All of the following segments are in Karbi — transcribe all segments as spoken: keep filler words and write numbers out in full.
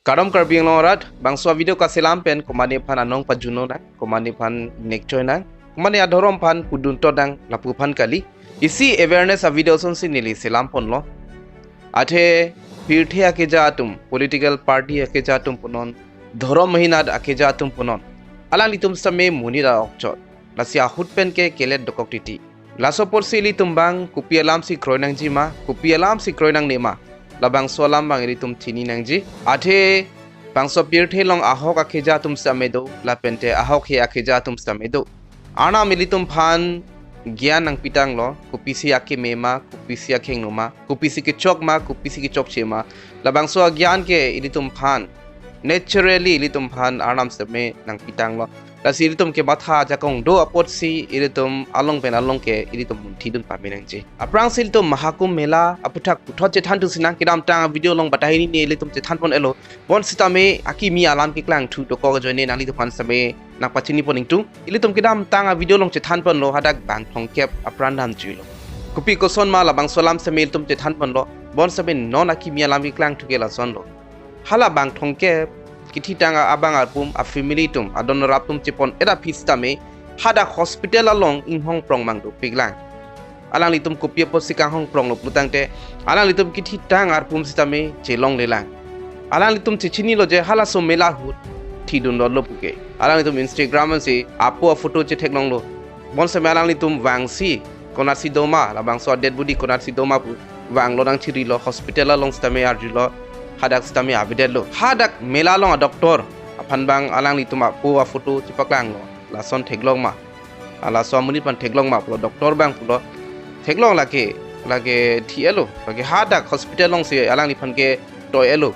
Kardom Karbi Anglong arat, bangso video kaselam pen komane aphan anong pajun nang, komane aphan nekchoi nang, komane adhorom aphan pudun to nang lapu aphan kali. Isi awareness a-video asonsi neli selam ponlo. Athe pirthe akeja atum, political party akeja atum punon, dhorom ahin akeja atum punon, alanglitum sitame monit a-okchot. Lasi ahut pen ke kelet dokok titi. Laso apotsi ilitum abang kopi alamsi kroi nangji ma, kopi alamsi kroi nangne ma, labangso alam abang ilitum chini nangji. Athe bangso pirthe along ahok akeja atum sitame do, lapente ahok he akeja atum sitame do. Arnam ilitum aphan gyan nangpitanglo, kopisi akeme ma, kopisi akhengno ma, kopisi kechok ma, kopisi kechokche ma, labangso agyan ke ilitum aphan naturally ilitum aphan Arnam sitame nangpitanglo. Lasi ilitum kematha ajakong do apotsi ilitum along pen along ke ilitum munthidun pame nangji. Aphrangsi ilitum Mahakumbh Mela aputhak puthot chethan thusi nang, kedamtang a-video along batai hini ne ilitum chethan pon elo. Bonsitame akimi alam keklang thu dokok ajoine nanglitum aphan sitame nangpachini pon ingtung. Ilitum kedamtang a-video along chethan ponlo, hadak bang thomkep apran damjuilo. Kopi koson ma labangso alam sitame ilitum chethan ponlo. Bonsitame non akimi alam keklang thu ke lasonlo. Hala bang thomkep kethitang abang arpum a-family atum, adon arap atum chepon-et aphi sitame hadak hospital along inghong prong mang dopiklang. Alanglitum kopi apotsi kanghong pronglo pulotangte, alanglitum kethitang arpum sitame chelonglelang. Alanglitum chechinilo je halaso mela ahut thidun lotlo puke. Alanglitum Instagram ansi apo a-photo chetheklonglo. Bonsitame alanglitum vangsi konatsi doma, labangso a-dead body konatsi doma pu vanglo, nangchirilo, hospital along sitame arjulo, hadak sitame avedetlo. Hadak mela along a-doctor aphan abang alanglitum apo a-photo chepaklanglo, lason theklong ma, a laso amonit aphan theklong ma pulo, doctor abang pulo, theklong lake, lake thi-etlo, lake hadak hospital alongsi alangliphan ke toi-etlo,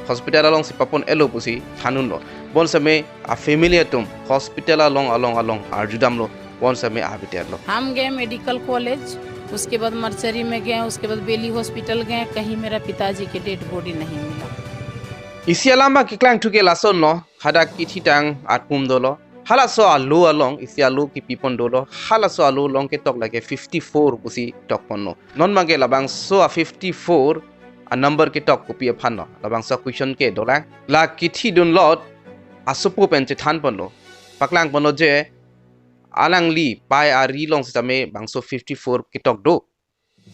hospital alongsi papon-etlo pusi thandunlo. Bonsitame a-family atum hospital along along along arjudamlo, bonsitame avedetlo. हम गए medical college, उसके बाद मर्चरी में गए, उसके बाद बेली हॉस्पिटल गए, कहीं मेरा पिताजी के डेड बॉडी नहीं मिला। Isi alam abang keklang thu ke lasonlo, hadak kethitang arpum dolo. Halaso alo along, isi alo kepipon dolo, halaso alo along ketok lake fifty-four pusi tokponlo. Non abang ke labangso a-fifty-four a-number ketok kopi aphanlo, labangso a-question ke dolang. La kethidun lot asopo pen chethan ponlo, paklang ponlo je alangli pai ari along sitame bangso fifty-four ketok do.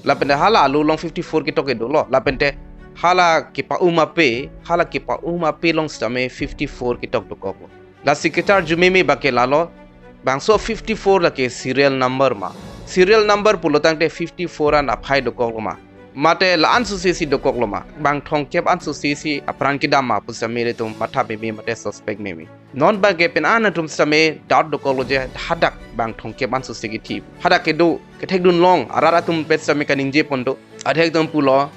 Lapente hala alo along fifty-four ketok ke dolo. Lapente hala kepa-um ape, hala kepa-um ape along sitame fifty-four ketok dokoklo. Lasi kacharju meme abang ke lalo, bangso fifty-four lake serial number ma. Serial number pulotangte fifty-four an aphai dokoklo ma, mate la-an sosesi dokoklo ma, bang thomkep an sosesi apran kedam ma pu sitame ilitum matha meme mate suspect meme. Non abang ke pen-an atum sitame doubt dokoklo je hadak bang thomkep an sosi kethi. Hadak kedo kethekdun long arat atum pen sitame kaningje pon do. Adhek atum pulo,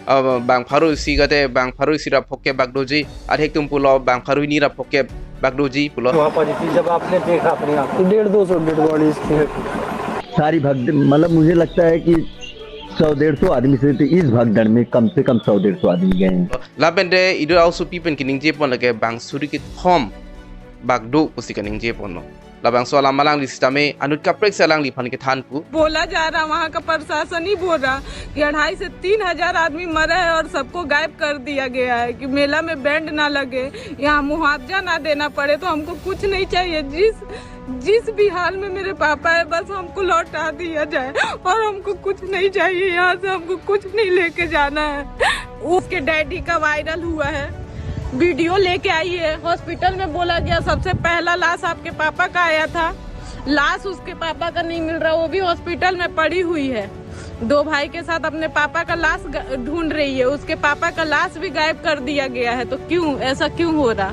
ah, bang pharo isi kate bang pharo isi ra phokep bak doji. Adhek atum pulo bang pharo hini ra phokep bak doji pulo. वहाँ पर थी जब आपने देखा अपनी आंखों? डेढ़ दो सौ डेड बॉडीज थी। सारी भगदड़, मतलब, मुझे लगता है कि सौ डेढ़ सौ आदमी से तो इस भगदड़ में कम से कम सौ डेढ़ सौ आदमी गए हैं। Lapente ido aosopi pen kaningje pon lake bang suri kethom bak do pusi kaningje ponlo. Labangso alam alangli sitame anut kaprek si alangliphan kethan pu. बोला जा रहा, वहाँ का प्रशासन ही बोल रहा कि अढ़ाई से तीन हजार आदमी मरा है और सबको गायब कर दिया गया है, कि मेला में बैंड ना लगे, यहाँ मुआवजा ना देना पड़े, तो हमको कुछ नहीं चाहिए। जिस जिस भी हाल में मेरे पापा है, बस हमको लौटा दिया जाए और हमको कुछ नहीं चाहिए यहाँ से, हमको कुछ नहीं लेके जाना है। उसके डैडी का वायरल हुआ है, वीडियो लेके आई है। हॉस्पिटल में बोला गया, सबसे पहला लाश आपके पापा का आया था, लाश उसके पापा का नहीं मिल रहा, वो भी हॉस्पिटल में पड़ी हुई है। दो भाई के साथ अपने पापा का लाश ग-, ढूंढ रही है, उसके पापा का लाश भी गायब कर दिया गया है। तो क्यों, ऐसा क्यों हो रहा?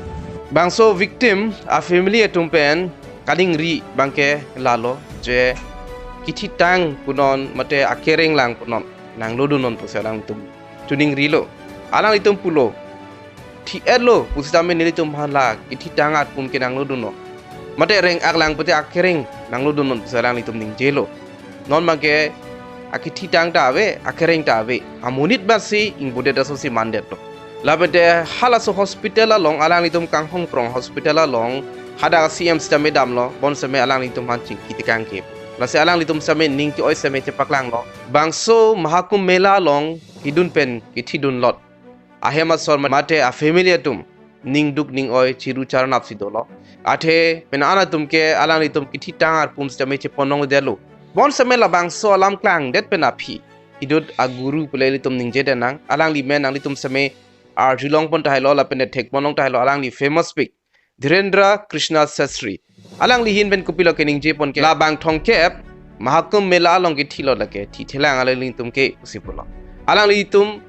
Bangso victim a-family atum pen kaningri abang ke lalo je kethitang punon mate akereng lang punon nanglodunnon pusi alangtum chuningrilo. Alanglitum pulo, thi-etlo pusitame nelitum aphan la kethitang arpum ke nanglodunnon, mate reng-ak lang pute akereng nanglodunnon pusi alanglitum ningjelo. Non abang ke akethitang ta ave, akereng ta ave. Amonit basi ingbodet asonsi mandetlo. Lapente halaso hospital along alanglitum kanghong prong hospital along hadak C M sitame damlo, bonsitame alanglitum aphan chingki tekang ke. Lasi alanglitum sitame ning ke-oi sitame chepaklanglo. Bangso Mahakumbh Mela along kedun pen kethidun lot ahem asor mate a family atum ningduk ning-oi chiru charnap si dolo. Athe penang an atum ke alanglitum kithitang arpum sitame chepon longledetlo. Bonsitame labangso alam klangdet pen aphi, idut aguru pule ilitum ningje denang, alangli men nanglitum sitame arjulong pon tahai lo lapen thekpon long tahai lo, alangli famous pik Dhirendra Krishna Sastry. Alangli ahin pen kopilo keningje pon ke, labang thomkep Mahakumbh Mela along kithilo lake thithelang alanglitum ke pusi pulo. Alanglitum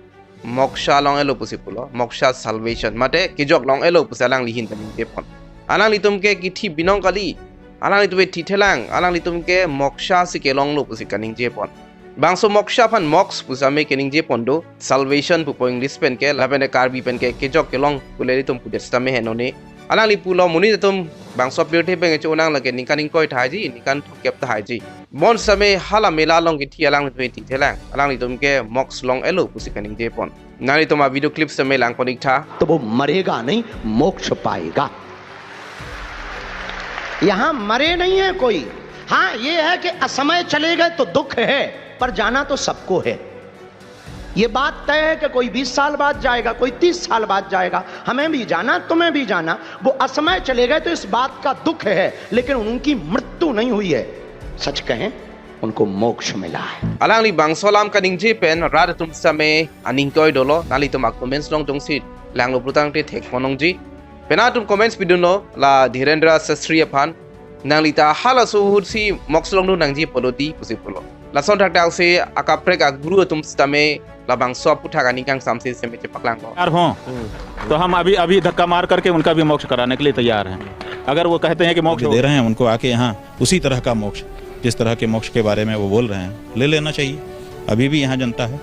moksha long-etlo pusi pulo, moksha, salvation, mate kejok long-etlo pusi alangli ahin pen ningje pon. Alanglitum ke kithi binong kali, alanglitum ke thithelang, alanglitum ke moksha si kelonglo pusi kaningje pon. Bangso moksha aphan mox pu sitame keningje pon do, salvation pupo English pen ke, lapen Karbi pen ke kejok kelong pule ilitum pudet sitame henone. Alangli pulo monit atum bangso pirthe pen kecho-onang lake ningkan ingkoi tahai ji, ningkan thomkep tahai ji. Bonsitame hala mela along kithi alanglitum thithelang, alanglitum ke mox long-etlo pusi kaningje pon. Nanglitum a video clip sitame langpon-iktha. तो वो मरेगा नहीं, मोक्ष पाएगा। यहां मरे नहीं है कोई। हाँ, ये है कि असमय चले गए तो दुख है, पर जाना तो सबको है। ये बात तय है कि कोई बीस साल बाद जाएगा, कोई तीस साल बाद जाएगा। हमें भी जाना, तुम्हें भी जाना। वो असमय चले गए तो इस बात का दुख है, लेकिन उनकी मृत्यु नहीं हुई है। सच कहें, उनको मोक्ष मिला है। Alangli bangso alam kaningje pen rat atum sitame aning ingkoi dolo, nanglitum a comments along jongsi langlo pulotangte thekpon longji. Penang atum comments pidunlo, la Dhirendra Sastry aphan, nangli ta halaso ahut si mox longdun nangji pulo di pusi pulo. Lason thakthak si akaprek aguru atum sitame labangso aputhak aning kangsamse sitame chepaklanglo. तैयार हों तो हम अभी अभी धक्का मार करके उनका भी मोक्ष कराने के लिए तैयार हैं। अगर वो कहते हैं कि मोक्ष दे रहे हैं उनको आके यहाँ उसी तरह का मोक्ष, जिस तरह के मोक्ष के बारे में वो बोल रहे हैं, ले लेना चाहिए। अभी भी यहाँ जनता है।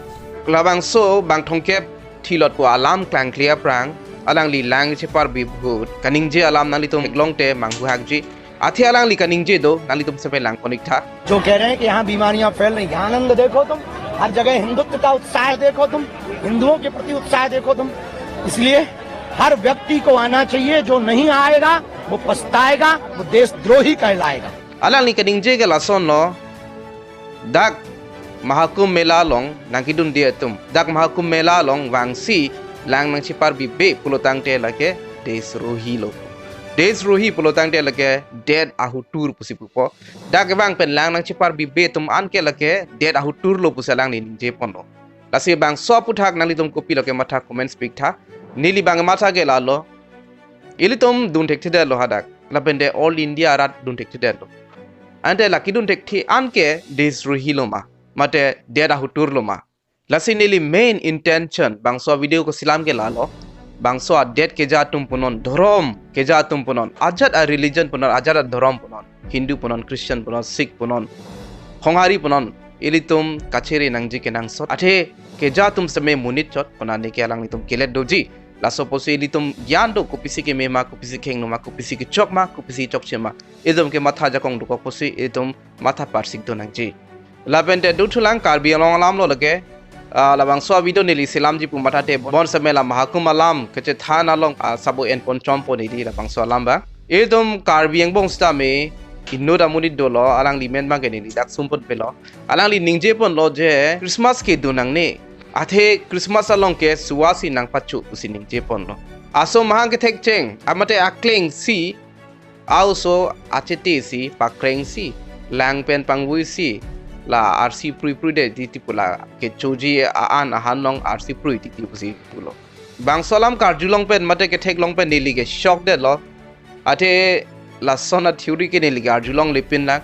Labangso bang thomkep thilot pu alam klangkle aphrang, alangli lang cheparbi ahut kaningje alam nanglitum theklongte manghuhakji. Athe alangli kaningje do, nanglitum sitame langpon-iktha. जो कह रहे हैं कि यहाँ बीमारियां फैल रही हैं, आनंद देखो तुम, हर जगह हिंदुत्व का उत्साह देखो तुम, हिंदुओं के प्रति उत्साह देखो तुम। इसलिए हर व्यक्ति को आना चाहिए, जो नहीं आएगा वो पछताएगा, वो देशद्रोही कहलाएगा। Alangli kaningje ke lasonlo, dak Mahakumbh Mela along nangkedunde atum, dak Mahakumbh Mela along vangsi lang nangcheparbibe pulotangte lake desrohi lo. Desrohi pulotangte lake det ahutur pusi pupo. Dak vang pen lang nangcheparbibe atum an ke lake det ahutur lo pusi alangli ningje ponlo. Lasi bangso aputhak nanglitum kopilo kematha comments pi-iktha. Neli bang matha ke lalo. Ilitum dun thekthedetlo hadak. Lapen de all India arat dun thekthedetlo. Ante la kedun thekthe an ke desrohi lo ma, mate det ahutur lo ma. Lasi neli main intention bangso video ko selam ke lalo. Bangso adet keja atum punon, dhorom keja atum punon, ajat a religion punon, ajat a dhorom punon, Hindu punon, Christian punon, Sikh punon, Honghari punon, ilitum kachere nangji kenangsot. Athe keja atum seme monit chot, konane ke alanglitum kelet doji. Laso pusi ilitum gyan do, kopisi keme ma, kopisi khengno ma, kopisi kechok ma, kopisi chokche ma. Itum kematha ajakong dokok pusi itum matha parsik do nangji. Lapen te dothulang Karbi Anglong alam lo lake, ah, labangso video neli selamji pu matha te bonseme la Mahakumbh alam kachethan along, ah, sabo enpon chompo neli labangso alam ba. Itum Karbi angbong sitame inut amonit dolo, alangli men bang ke neli dak sumput pelo. Alangli ningje ponlo je Christmas kedun nangne. Athe Christmas along ke suwa si nangpachu pusi ningje ponlo. Aso mahang kethekcheng, amate akleng si a-oso achete si, pakreng si, lang pen pangvui si, la arsi prui prui det titi pu, la kechoji a-an ahan along arsi prui titi pusi pulo. Bangso alam karjulong pen mate ketheklong pen neli ke shock detlo. Athe lason a theory ke neli ke arjulongle pinlang.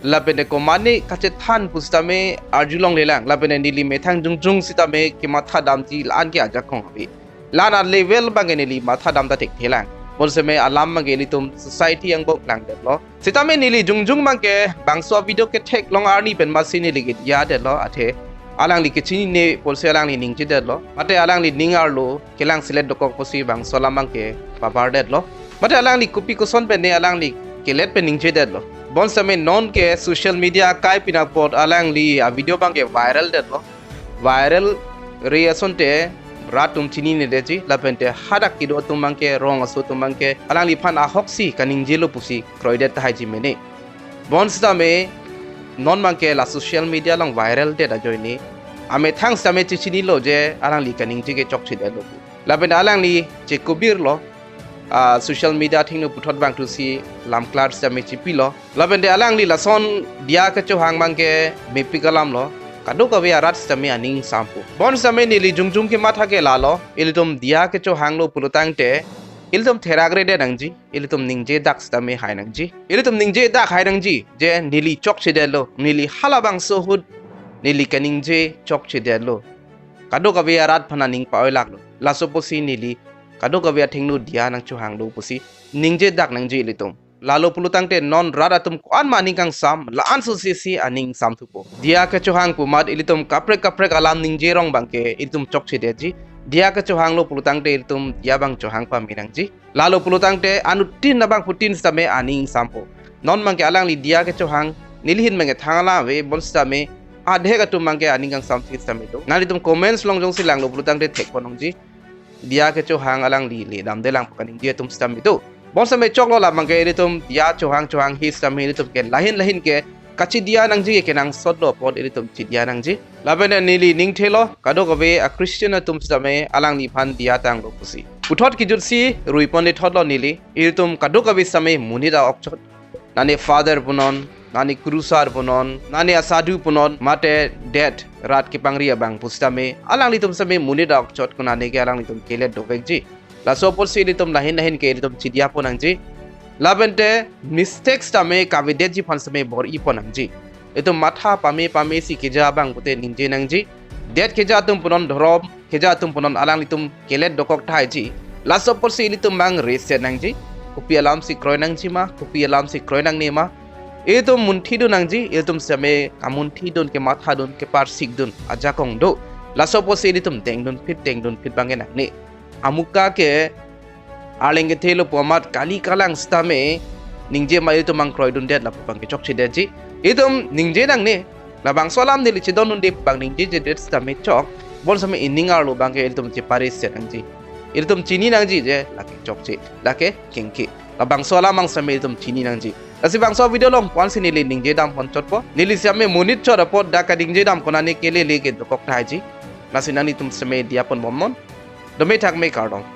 Lapen de komane kachethan pusitame arjulonglelang. Lapen de neli methang jongjong sitame kematha damji la-an ke ajakong ave. La-an a level bang ke neli matha dam ta thekthelang. Bonseme alam bang ke ilitum society angbong klangdetlo. Sitame neli jongjong bang ke bangso video ketheklong arni pen masi neli ke diya detlo, athe alangli kechinine pusi alangli ningje detlo. Mate alangli ning arlo kelang selet dokok pusi bangso alam bang ke pabar detlo. Mate alangli kopi koson pen ne alangli kelet pen ningje detlo. Bonseme non ke social media akai pinapot alangli a video bang ke viral detlo. Viral re asonte rat atum chinine detji, lapen te hadak kedo atum bang ke, rong aso atum bang ke alangliphan ahok si kaningjelo pusi kroidet tahai ji mene. Bonsitame non bang ke la social media along viral det ajoine amethang sitame chechinilo je alangli kaningje ke chokche detlo pu. Lapen alangli chekubirlo, ah, social media athengno puthot abangthusi lamklar sitame chipilo. Lapen te alangli lason diya kechohang abangke mepik alamlo. Kadokave arat sitame aning ingsampo. Bonsitame neli jongjong kematha ke lalo. Ilitum diya kechohanglo pulotangte ilitum therakredet nangji. Ilitum ningjedak sitame hai nangji. Ilitum ningjedak hai nangji. Je neli chokchedetlo. Neli halabangso ahut neli kaningje chokchedetlo. Kadokave arat aphan aning pa-oilaklo. Laso apotsi neli kadokave athengno diya nangchohanglo pusi ningjedak nangji ilitum. Lalo pulotangte non rat atum ko-an ma aning kangsam, la-an sosesi aning ingsamthupo. Diya kechohang pu amat ilitum kaprek kaprek alam ningjerong abangke ilitum chokchedetji. Diya kechohanglo pulotangte ilitum diya abang chohang pame nangji. Lalo pulotangte anuttin abangphutin sitame aning ingsampo. Non abangke alangli diya kechohang, neli ahin abangke thang alam ave, bonsitame adhek atum abangke aning kangsamthe sitame do. Nanglitum comments along jongsi langlo pulotangte thekpon nangji. Diya kechohang alangli le damdelang pu kaningje atum sitame do. Bonsitame choklo, la abangke ilitum diya chohang chohanghe sitame ilitum ke lahin lahin ke kachidiya nangji ke kenangsotlo apot ilitum chidiya nangji. Lapen neli ningthelo, kadokave a-Christian atum sitame alangliphan diya tanglo pusi. Puthot kejutsi ruiponde thotlo neli. Ilitum kadokave sitame monit a-okchot. Nane father punon, nane kurusar punon, nane asadhu punon, mate det rat kepangri abang pusitame alanglitum sitame monit a-okchot, konane ke alanglitum kelet dovekji. Laso apotsi ilitum lahin lahin ke ilitum chidiya pon nangji. Lapen te mistake sitame kavedetji aphan sitame bor-ipon nangji. Itum matha pame pamesi keja abang pute ningje nangji. Det keja atum punon, dhorom keja atum punon alanglitum kelet dokok thaiji. Laso apotsi ilitum abang reset nangji. Kopi alamsi kroi nangji ma, kopi alamsi kroi nangne ma, ilitum munthidun nangji. Ilitum sitame kamunthidun, kemathadun, keparsikdun ajakong do. Laso apotsi ilitum dengdunphit dengdunphit abangke nangne. Amuka ke arleng kethelo pu amat kali kalang sitame ningje ma, ilitum abang kroidundet lapu abangke chokchedetji. Ilitum ningje nangne. Labangso alam neli chedondunde pu abang ningjejedet sitame chok. Bonsitame ining arlo abangke ilitum chepareset nangji. Ilitum chini nangji je lake chokche, lake kengke. Labangso alam abang sitame ilitum chini nangji. Lasi bangso video along ko-ansi neli ningje damponchotpo. Neli sitame monit chot apot dak kaningje dam konane kelele ke dokok thaiji. Lasi nanglitum sitame diya ponbomnon. Dome thakme, kardom.